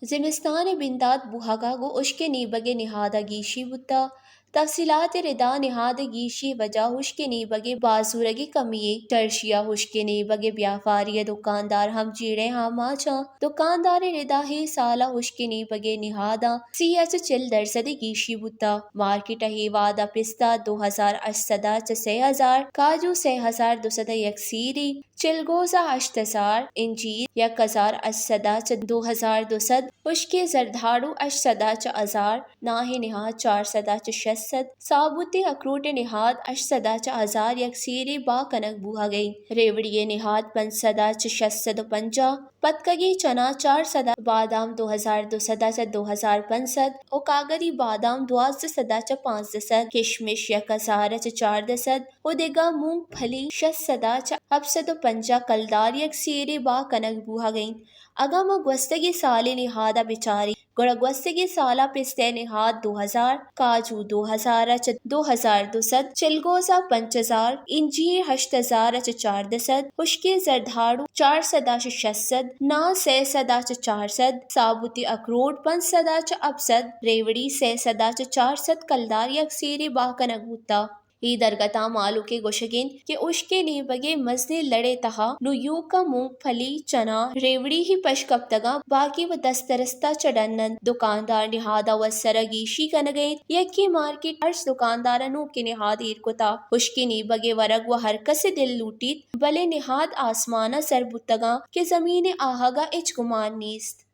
زمستان ءِ بندات بوھگ ءَ گوں ھشک ءِ نیبگ ءِ نھاد ءَ گیشی بوتگ۔ تفصیلات ءِ ردا نھاد ءِ گیشی ءِ وجہ ھشک ءِ نیبگ ءِ بازورگ ءِ کمی اِنت۔ چرشی ءَ ھشک ءِ نیبگ ءِ بیاپاری ءُ دکاندار ھم جیڑہ ءِ آماچ اَنت۔ دکاندار ءِ ردا اے سال ءَ ھشک ءِ نیبگ ءِ نھاداں سی ءَ چہ چل درسد ءِ گیشی بوتگ۔ مارکیٹ ءَ اے وھد ءَ پستہ دو ھزار ھشت سد ءَ چہ سے ھزار، کاجو سے ھزار دو سد ءَ یک سیری، چلگوزہ ھشت ھزار، انجیر یک ھزار ھشت سد ءَ چہ دو ھزار دو سد، ھشکیں زردھاڑو ھشت سد ءَ چہ ھزار، ناہ ءِ نھاد چار سد ءَ چہ شش سد، ثابوتیں اکروٹ ءِ نھاد ھشت سد ءَ چہ ھزار یک سیرے بھا کنگ بوھگ ءَ اِنت۔ ریوڑی ءِ نھاد پنچ سد ءَ چہ شش سد ءُ پنجاہ، پتکگیں چنا چار سد ءَ، بادام دو ھزار دو سد ءَ چہ دو ھزار پنچ سد ءُ کاگدی بادام دوازدہ سد ءَ چہ پانزدہ سد، کشمش یک ھزار ءَ چہ چاردہ سد، ءُ دگہ مونگ پھلی شش سد ءَ چہ ھپت سد ءُ پنجاہ کلدار یک سیرے بھا کنگ بوھگ ءَ اِنت۔ اگاں ما گوستگیں سال ءِ نھاد ءَ بچاریں، گڑا گوستگیں سال ءَ پستہ ءِ نھاد دو ھزار، کاجو دو ھزار ءَ چہ دو ھزار دو سد، چلگوزہ پنچ ھزار، انجیر ھشت ھزار ءَ چہ چاردہ سد، ھشکیں زردھاڑو چار سد ءَ چہ شش سد، ناہ سے سد ءَ چہ چار سد، ثابوتی اکروٹ پنچ سد ءَ چہ ھپت سد، ریوڑی سے سد ءَ چہ چار سد کلدار یک سیرے بھا کنگ بوتگ۔ اے درگت ءَ مھلوک ءِ گوشگ اِنت کہ ھشک ءِ نیبگ ءِ مزنیں لڑ ءِ تھا نوں ایوک ءَ مونگ پھلی، چنا، ریوڑی ھی پش کپتگ اَنت، باقی وَ دست رستہ چہ ڈن اَنت۔ دکاندار نھاد ءَ وت سر ءَ گیشی کنگ ءَ اِنت۔ یکیں مارکیٹ ھرچ دکاندار ءَ نوکیں نھاد ایر کتگ۔ ھشک ءِ نیبگ ءِ ورگ وَ ھر کس ءِ دل لوٹیت، بلے نھاد آسمان ءَ سر بوتگ اَنت کہ زمین ءِ آھگ ءَ ھچ گمان نیست۔